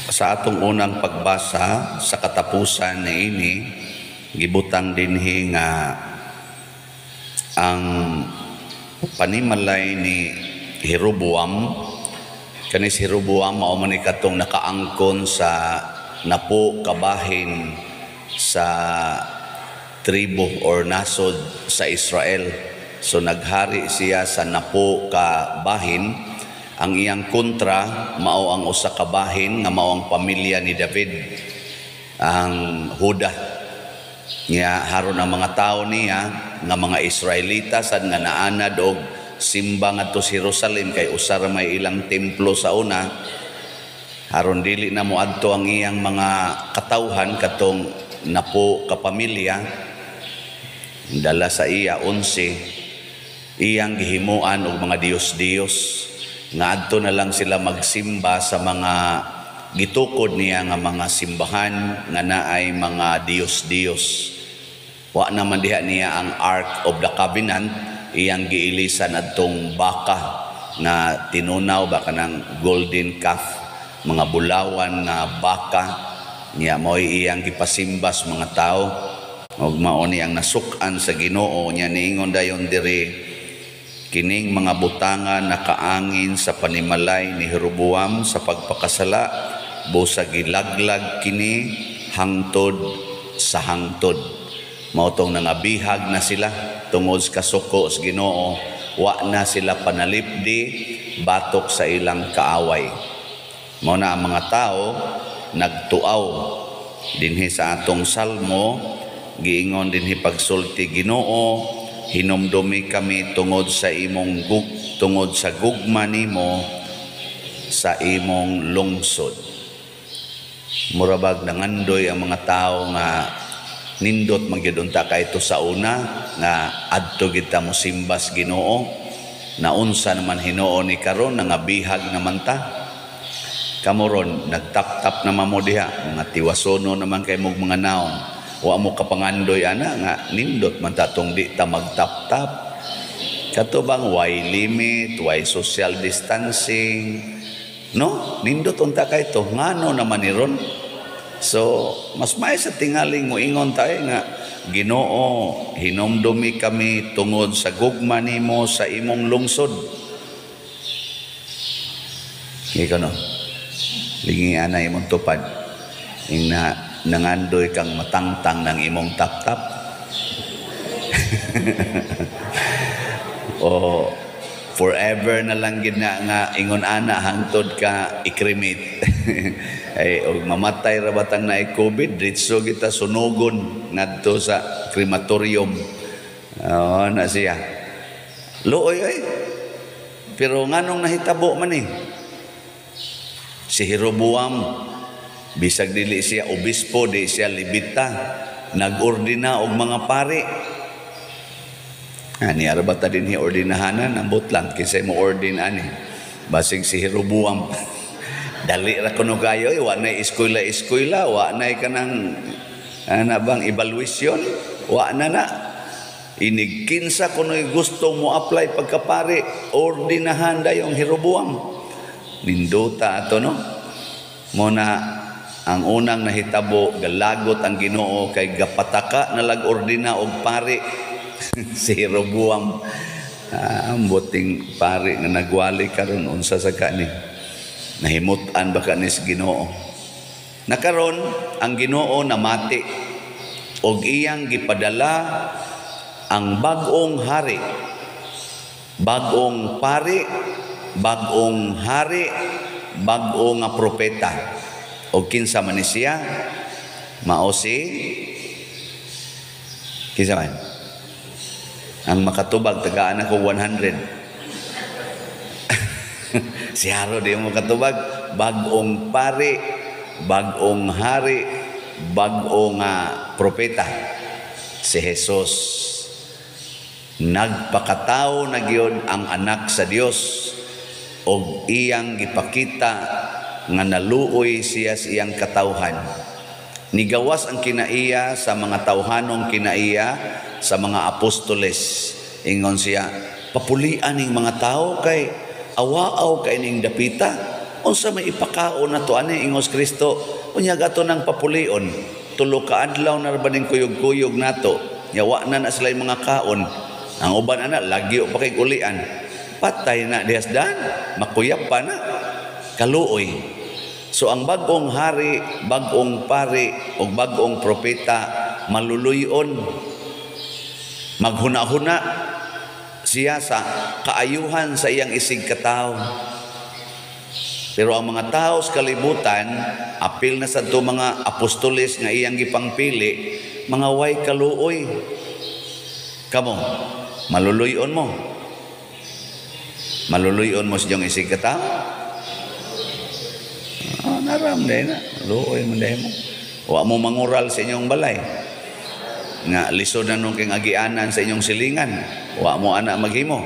Sa atong unang pagbasa sa katapusan niini, gibutang dinhi nga ang panimalay ni Jeroboam. Kani si Jeroboam, mao man ni katong nakaangkon sa napo kabahin sa tribo or nasod sa Israel. So naghari siya sa napo ka bahin. Ang iyang kontra mao ang usa ka bahin nga mao ang pamilya ni David, ang Huda. Nya haron ang mga tao niya nga mga Israelita sad nga naanad og simba ngadto sa Jerusalem kay usa ra may ilang templo sa una, haron dili na moadto ang iyang mga katawhan, katong napo ka pamilya, dala sa iya 11, iyang gihimuan og mga diyos-diyos nga adto na lang sila magsimba sa mga gitukod niya nga mga simbahan nga naay mga diyos-diyos. Wa naman diha niya ang Ark of the Covenant, iyang giilisan adtong baka nga tinunaw ba, kanang golden calf, mga bulawan nga baka niya, mo'y iyang gipasimbas mga tao ug mao ni ang nasuk-an sa Ginoo niya. Niingon dayon diri, kining mga butanga nakaangin sa panimalay ni Jeroboam sa pagpakasala, busa gilaglag kini hangtod sa hangtod. Mao tong nangabihag na sila tungod sa kasuko sa Ginoo, wa na sila panalipdi batok sa ilang kaaway. Mao na ang mga tao nagtuaw. Dinhi sa atong salmo, giingon dinhi pagsulti, "Ginoo, hinumdumi kami tungod sa gugma nimo sa imong lungsod." Murabag nangandoy ang mga tao nga nindot man gyud unta kayto sa una nga adto kita mo simbas Ginoo. Naunsa naman hinuon ni karon, nangabihag naman ta? Kamo ron, nagtap-tap naman mo diha, mga tiwasono naman kay mog mga naong. Wa mo kapangandoy ana nga nindot man ta tong di ta magtap-tap? Kato bang why limit, why social distancing? No, nindot unta kay to, ngano naman ni ron? So, mas may sa tingaling mo ingon tayo nga, "Ginoo, hinumdumi kami tungod sa gugma nimo sa imong lungsod." Ikaw no, lingi ana imong tupad. Ing na, nangandoy kang matangtang ng imong tap-tap. O forever na lang gid na nga ingon ana hangtod ka i-cremate. Ay, og mamatay ra batang naay COVID, diretso kita sunugon ngadto sa crematorium. Oh, na siya. Luoy ay. Pero nganong nahitabo man eh? Si Jeroboam, bisag dili siya obispo, di siya Levita, nag-ordina og mga pari. Ani ara ba ta dinhi ordinahanan, ambot lang kinsay mo ordin ani. Basig si Jeroboam. Dali ra kuno kayo, eh, wa nay eskwela-eskwela, wa nay kanang ana bang evaluation, wa na na. Inig kinsa kuno'y gusto mo apply pagkapari, ordinahan dayong Jeroboam. Nindota ato, no? Mo na ang unang nahitabo, galagot ang Ginoo kay gapataka na lag ordina og pari si Jeroboam. Ah, amboting pari nga nagwali karon, unsa sa kani? Nahimut-an ba kani sa Ginoo? Nakaron ang Ginoo namati og iyang gipadala ang bag-ong hari, bag-ong pari, bag-ong hari, bag-o nga propeta. Og kinsa man ni siya? Mao si kinsa man? Ang makatubag, tagaan ako 100. Si Haro di mo makatubag. Bag-ong pari, bag-ong hari, bag-ong propeta. Si Jesus. Nagpakatao na gyud ang anak sa Dios og iyang gipakita nga naluoy siya sa iyang katawhan. Nigawas ang kinaiya sa mga tawhanong kinaiya sa mga apostoles. Ingon siya, "Papulian ning mga tao kay awaaw kay ning dapita. Unsa may ipakaon na to ani ingos Kristo? Unya gato nang papulion. 3 ka adlaw na ra ba ning kuyog-kuyog nato. Nya wa na na sila mga kaon. Ang uban ana lagyo pa kay ulian. Patay na dihas dan, makuyap pa na. Kaluoy. So ang bag-ong hari, bag-ong pari ug bag-ong propeta maluluyon. Maghuna-huna siya sa kaayuhan sa iyang isig katawo. Pero ang mga tao sa kalibutan, apil na sa to mga apostoles nga iyang gipangpili, mga way kaluoy. Kamo, maluluyon mo. Maluluyon mo sa iyong isig katawo. Oh, naram dahil na. Luoy mo dahil mo. Wa mo mangural sa inyong balay. Nga lisod na nung king agianan sa inyong silingan. Wa mo ana maghimo.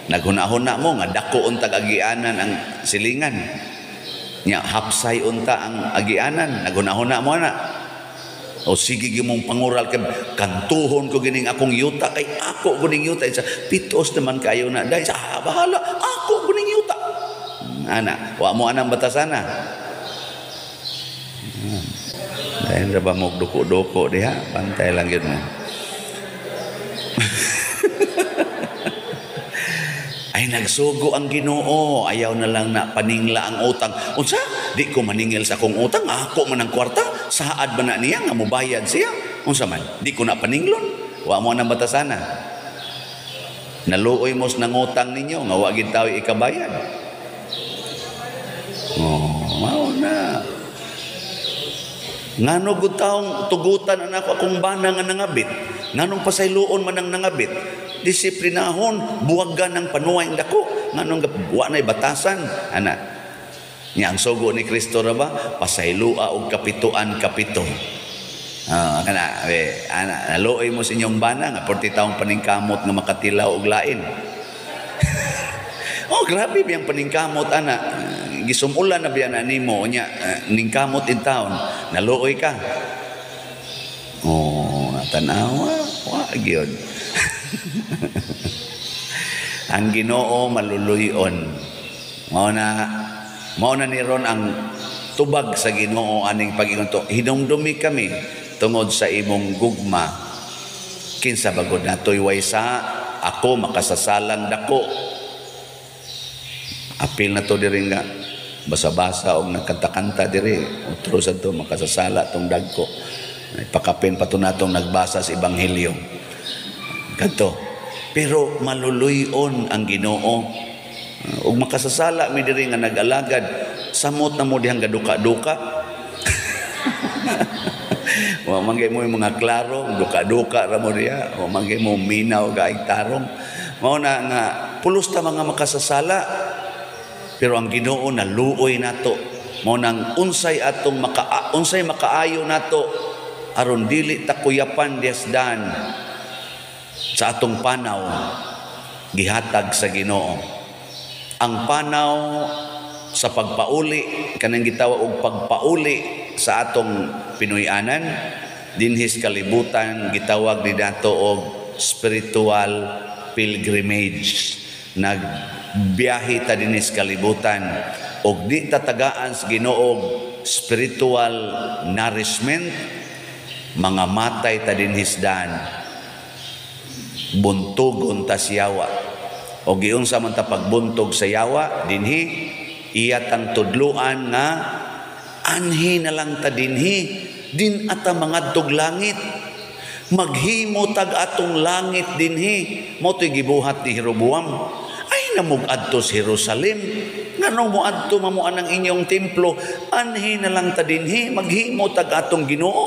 Naghuna-huna mo nga dako untag agianan ang silingan. Nya hapsay unta ang agianan. Naghuna-huna mo ana. O sige gimong pangural kay kantuhon ko gining akong yuta kay ako guning yuta. Sa pitos naman kayo na dahil sa bahala ako guning yuta. Ana, wa mo anang batasana. Dahil ra ba mo duko-duko diha, pantay lang yun mo. Ay nagsugo ang Ginoo, ayaw na lang na paningla ang utang. Unsa? Di ko maningil sa akong utang, ako man ang kwarta, saad ba na niya nga mobayad siya? Unsa man? Di ko na paninglon. Wa mo nang batasana. Naluoy mo sa nangutang ninyo nga wa gid tawo ikabayad. Oh, mao na. Ngano gud taong tugutan anak akong bana nga nangabit? Nganong pasayloon man ang nangabit? Disiplinahon, buwagan ng panuway dako. Nganong wa na'y batasan, ana. Nya ang sugo ni Kristo ra ba? Pasayloa og kapituan kapito. Ah, kana, ana, naluoy mo sa inyong bana nga 40 taong paningkamot nga makatilaw og lain. Oh, grabe biyang paningkamot ana. Gisumulan na biya na nimo nya ningkamot in town, naluoy ka. Oh, tanawa, wa gyud. Ang Ginoo maluluyon. Mao na ni ron ang tubag sa Ginoo aning pag-ingon to. Hinumdumi kami tungod sa imong gugma. Kinsa bagod natoy way sa ako makasasalang dako. Apil na to diri nga basa-basa og nagkanta-kanta diri, otro sad to makasasala tong dagko. Ipakapin pa to natong nagbasa sa ebanghelyo. Kadto. Pero maluluyon ang Ginoo. Ug makasasala mi diri nga nag-alagad, samot na mo dihang gaduka-duka. Wa man mo yung mga klaro, duka-duka ra mo diha, wa man mo minaw gaig tarong. Mao na nga pulos ta mga makasasala. Pero ang Ginoo naluoy nato. Mao nang unsay atong unsay makaayo nato aron dili ta kuyapan desdan sa atong panaw gihatag sa Ginoo. Ang panaw sa pagpauli kanang gitawag og pagpauli sa atong Pinoy-anan dinhis kalibutan gitawag ni dato og spiritual pilgrimage. Nagbiyahe ta dinhis kalibutan og di tatagaan sa Ginoo spiritual nourishment, mga matay ta dinhis daan, buntugon ta siyawa. O giunsa man ta pagbuntog sa yawa dinhi, iya tang tudluan nga anhi na lang ta dinhi, din ata mangadtog langit, maghimo tag atong langit dinhi. Mao to'y gibuhat ni Jeroboam. Ay namug-adto sa Jerusalem, nganong moadto mamuan ang inyong templo, anhi na lang ta dinhi, maghimo tag atong Ginoo.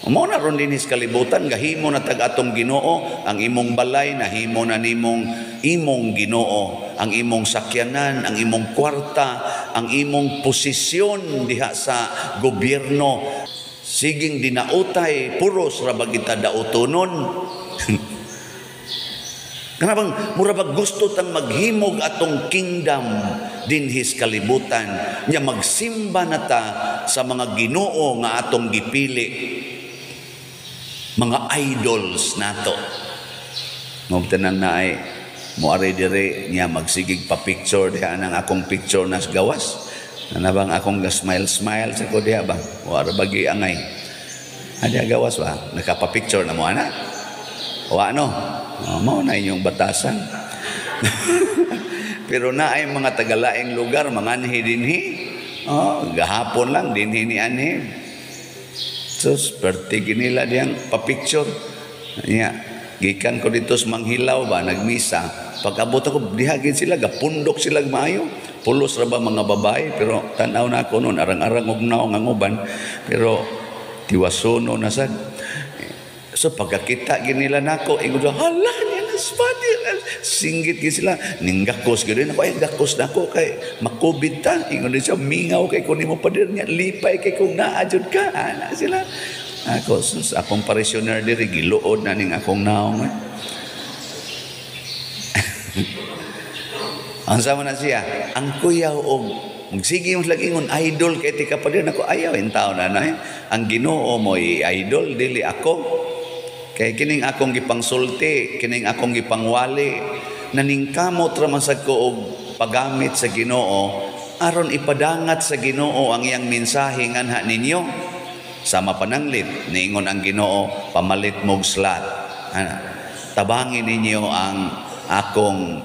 Mao na ron dinhi sa kalibutan, gahimo na tag atong Ginoo, ang imong balay nahimo na nimong imong Ginoo, ang imong sakyanan, ang imong kwarta, ang imong posisyon diha sa gobyerno. Siging dinautay, puros ra ba kita dautonon? Kanabang mura ba gusto tang maghimog atong kingdom dinhis kalibutan, nya magsimba na ta sa mga Ginoo nga atong gipili, mga idols nato. Mao tanan na ay Moari dire niya, magsigig pa picture diha nang akong picture nas gawas. Ana bang akong ga smile smile sa ko diha ba? Wa ra bagi angay. Adi gawas ba? Nakapa-picture na mo ana? Wa no? Oh, mao na inyong batasan. Pero na ay mga tagalaing lugar, manganhi dinhi. Oh, gahapon lang dinhi ni anhi. Sus, perti nila diyang pa-picture. Nya, gikan ko dito sa Manghilaw ba, nagmisa. Pag-abot ako, dihagin sila, gapundok sila maayo. Pulos ra ba mga babae, pero tanaw na ako noon, arang-arang og naong ang uban. Pero tiwasono na sad. So pagkakita ginila nako, ingon sila, "Hala, niya na father." Singgit gid sila, ninggakos gid ako, ay gakos nako kay makubit ta. Ingon din siya, "Mingaw kay ko nimo, pader niya, lipay kay kung naa jud ka." Ana sila. Ako, sus, akong parishioner diri giluod na ning akong naong. Eh. Ang sama na siya, ang kuyaw og magsige mo sila ingon, "Idol kay tika pa din ako." Ayaw in taon na eh. Ang Ginoo mo idol, dili ako. Kay kining akong gipangsulti, kining akong gipangwali, naningkamot ra man sad ko og paggamit sa Ginoo aron ipadangat sa Ginoo ang iyang mensahe nganha ninyo. Sama pananglit, niingon ang Ginoo, "Pamalit mog slot." Ana, tabangin ninyo ang akong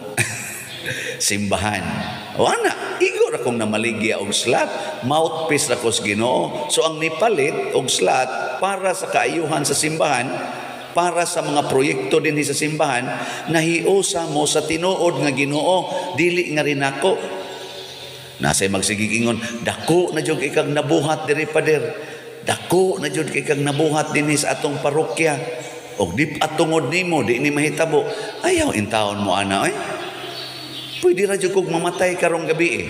simbahan. O ana, igo ra kong namaligya og slot, mouthpiece ra ko sa Ginoo. So ang nipalit og slot para sa kaayuhan sa simbahan, para sa mga proyekto dinhi sa simbahan, nahiusa mo sa tinuod nga Ginoo, dili nga rin ako. Nasay magsigig ingon, "Dako na jud ikag nabuhat diri, pader. Dako na jud kay kag nabuhat dinhi sa atong parokya. Og di atungod nimo di ni mahitabo." Ayaw intawon mo ana oy. Pwede ra jud kog mamatay karong gabi eh.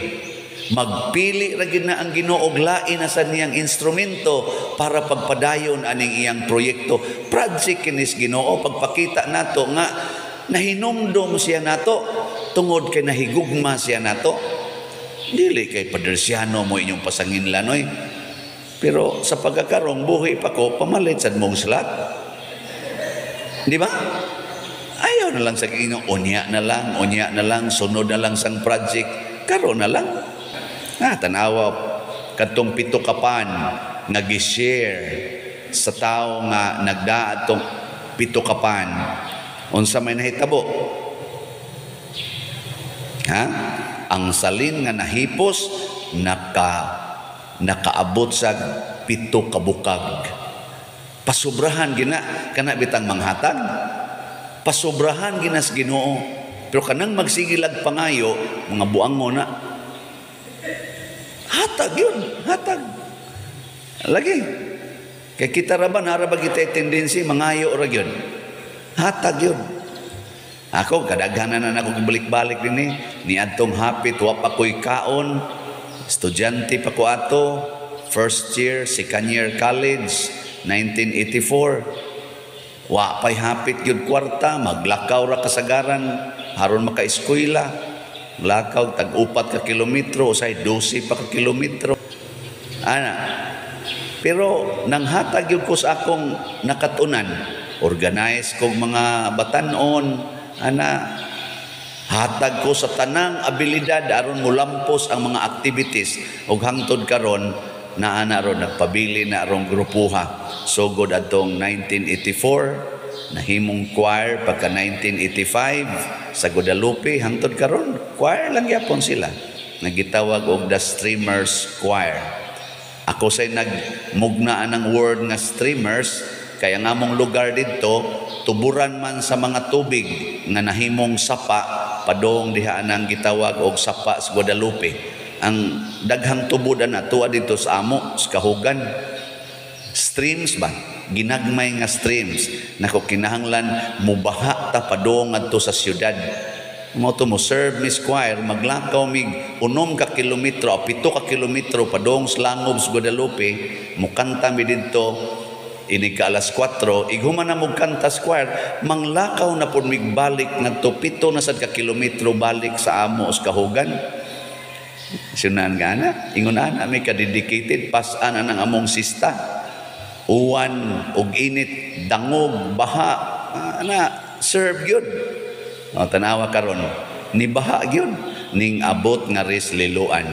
Magpili ra gid na ang Ginoo og lain na sa niyang instrumento para pagpadayon aning iyang proyekto. Project kinis Ginoo, pagpakita nato nga nahinumdom siya nato tungod kay nahigugma siya nato. Dili kay padersyano mo inyong pasanginlan oy. Pero sa pagkakarong buhi pa ko, pamalit sad mong slot. Di ba? Ayaw na lang sa inyo, unya na lang, sunod na lang sang project, karon na lang. Ah, tanawa, katong pito kapan nga gi-share sa tao nga nagdaat tong pito kapan, unsa may nahitabo? Ha? Ang salin nga nahipos nakaabot sa 7 ka bukag. Pasubrahan gina kana bitang manghatag. Pasubrahan gina sa Ginoo. Pero kanang magsigilag pangayo, mga buango na. Hatag yun, hatag. Lagi. Kay kita ra ba, nara ba kita tendency, mangayo ra yun. Hatag yun. Ako, kadaghanan na ako balik-balik din eh. Ni adtong hapit, wa pa ko'y kaon. Estudyante pa ko ato. First year, second year college, 1984. Wa pa'y hapit yun kwarta, maglakaw ra kasagaran, haron maka-eskwela. Lakaw, tag-4 ka kilometro, usay 12 pa ka kilometro. Ana. Pero nanghatag yun ko sa akong nakatunan, organize kog mga batanon, ana, hatag ko sa tanang abilidad aron mulampos ang mga activities ug hangtod karon naa na ron, nagpabili na arong grupuha. Sugod adtong 1984, nahimong choir pagka 1985 sa Guadalupe, hangtod karon choir lang gyapon sila. Nagitawag og The Streamers Choir. Ako say nagmugna ang word nga streamers kaya nga among lugar didto tuburan man sa mga tubig nga nahimong sapa padong diha nang gitawag og sapa sa Guadalupe. Ang daghang tubod na tuwa dito sa amo sa kahugan. Streams ba? Ginagmay nga streams. Nako, kinahanglan mubaha ta padong adto sa syudad. Mo to mo serve Miss Choir, maglakaw mig 6 ka kilometro o 7 ka kilometro padong sa Langob sa Guadalupe, mukanta mi didto inig ka alas 4, ighuman na mo kanta square, manglakaw na pud mig balik ngadto 7 na sad ka kilometro balik sa amo sa kahugan. Sunan nga na, ingon ana may ka-dedicated, pasan ang among sista. Uwan, og init, dangog, baha, ana, serve yun. O, tanawa karon, nibaha gyud ning abot nga ris Liloan.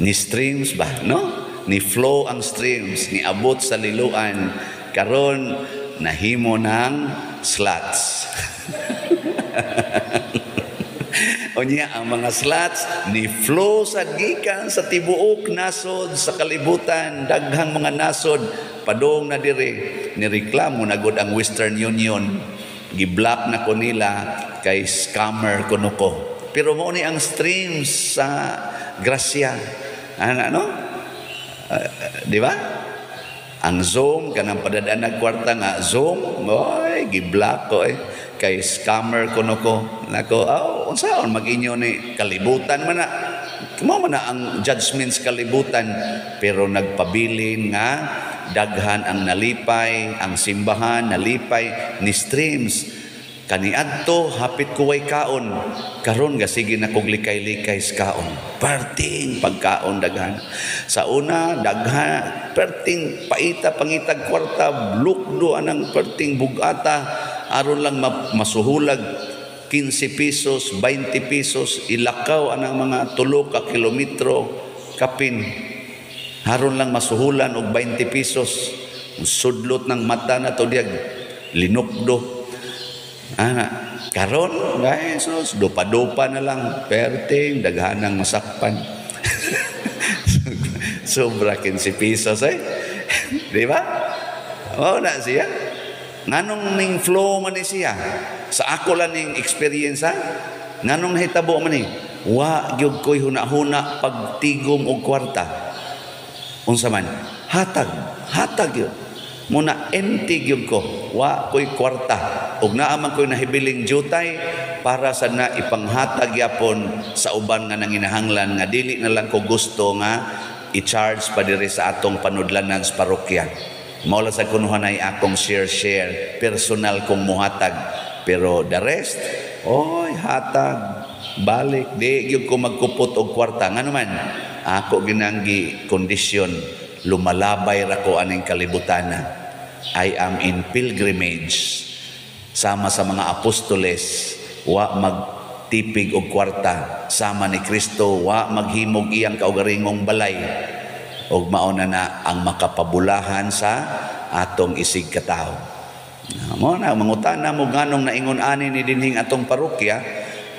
Ni streams ba, no? Ni flow ang streams, ni abot sa Liloan. Karon nahimo ng slots. Unya ang mga slots ni flow sa gikan sa tibuok nasod sa kalibutan, daghang mga nasod padung na diri. Nireklamo na gud ang Western Union, gi-block na ko nila kay scammer kuno ko. Pero mao ni ang streams sa grasya. Ano, ano? Di ba? Ang Zoom kanang padadaan kwarta nga Zoom, oy, gi-block ko eh kay scammer kuno ko. Nako, oh, unsaon mag-inyo ni kalibutan man na. Mao man na ang judgments kalibutan, pero nagpabilin nga daghan ang nalipay, ang simbahan nalipay ni streams. Kaniadto hapit ko way kaon, karon ga sige na kog likay-likay sa kaon. Perting pagkaon daghan. Sa una daghan perting paita pangitag kwarta, lukdo anang perting bugata aron lang masuhulag 15 pesos, 20 pesos, ilakaw anang mga tulo ka kilometro kapin. Aron lang masuhulan og 20 pesos. Sudlot ng mata na to diag linukdo. Ana, karon guys, so, dupa-dupa na lang, perting daghanang masakpan. Sobra 15 pesos eh. Di ba? Mao na siya. Nganong ning flow man ni siya? Sa ako lang ning experience ha? Nganong nahitabo man ni? Wa gyud ko'y huna-huna pagtigom og kwarta. Unsa man? Hatag, hatag gyud. Muna empty gyud ko. Wa ko'y kwarta. Ug naa man ko'y nahibiling jutay para sa na ipanghatag yapon sa uban nga nanginahanglan nga dili na lang ko gusto nga i-charge pa diri sa atong panudlanan sa parokya. Mao lang sa kunuhan ay akong share-share, personal kong muhatag. Pero the rest, oy, hatag, balik. Di gyud ko magkupot og kwarta. Ngano man, ako ginanggi kondisyon, lumalabay ra ko aning kalibutana. I am in pilgrimage. Sama sa mga apostoles, wa magtipig og kwarta. Sama ni Kristo, wa maghimog iyang kaugaringong balay. Og mao na na ang makapabulahan sa atong isig katawo. Mao na mangutana mo nganong naingon ani ni dinhing atong parokya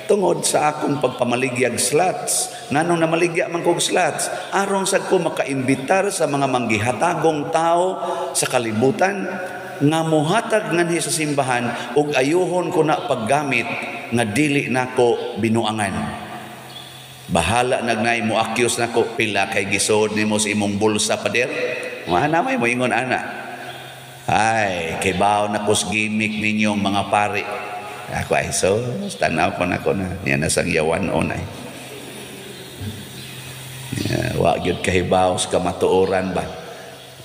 tungod sa akong pagpamaligyag slots. Nganong namaligya man kog slots, aron sad ko makaimbitar sa mga manggihatagong tao sa kalibutan nga mohatag nganhi sa simbahan ug ayuhon ko na paggamit nga dili nako binuangan. Bahala nagnay mo accuse nako pila kay gisod nimo sa imong bulsa, pader. Ana may moingon ana. Ay, kay bawo na kos gimmick ninyong mga pari. Ako ay so tanaw ko nako na niya na sang yawan onay. Yeah, wa gyud kahibaw sa kamatuoran ba.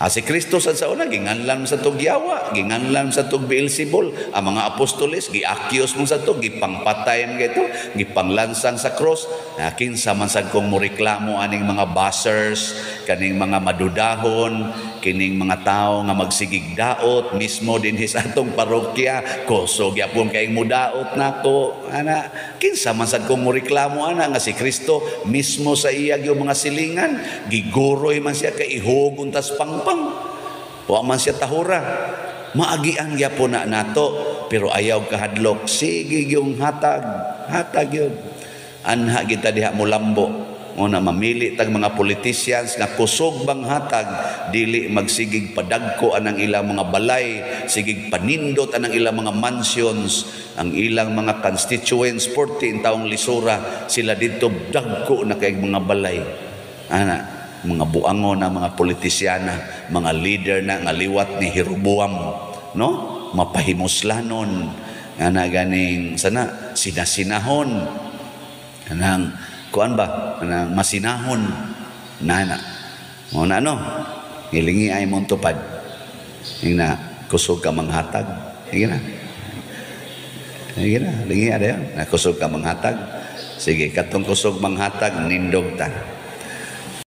Si Kristo sa una ginganlan sa tug yawa, ginganlan sa tug Beelzebul. Ang mga apostoles gi-accuse mo sa tug, gipangpatay man gito, gipanglansang sa cross. Kinsa man sad kong moreklamo aning mga buzzers, kaning mga madudahon, kining mga tao nga magsigig daot mismo dinhi sa atong parokya, kusog gyapon kay mudaot nako. Ana, kinsa man sad kong moreklamo ana nga si Kristo mismo sa iya gyud mga silingan, giguroy man siya kay ihugon tas pangpang. Wa man siya tahura. Maagian gyapon na nato, pero ayaw kahadlok. Sige yung hatag, hatag yun. Anha kita diha mulambo. Una mamili tag mga politicians nga kusog bang hatag, dili magsigig padagko anang ilang mga balay, sigig panindot anang ilang mga mansions, ang ilang mga constituents, 14 taong lisura, sila dito dagko na kay mga balay. Ana, mga buangon na mga politisyana, mga leader na nga liwat ni Jeroboam, no? Mapahimuslanon, ana ganing sana sinasinahon, anang kuan ba, anang masinahon, nana. Mo na no, ngilingi ay mong tupad. Ing na kusog ka manghatag. Sige na. Sige na, lingi ada yun. Na kusog ka manghatag. Sige, katong kusog manghatag, nindog ta.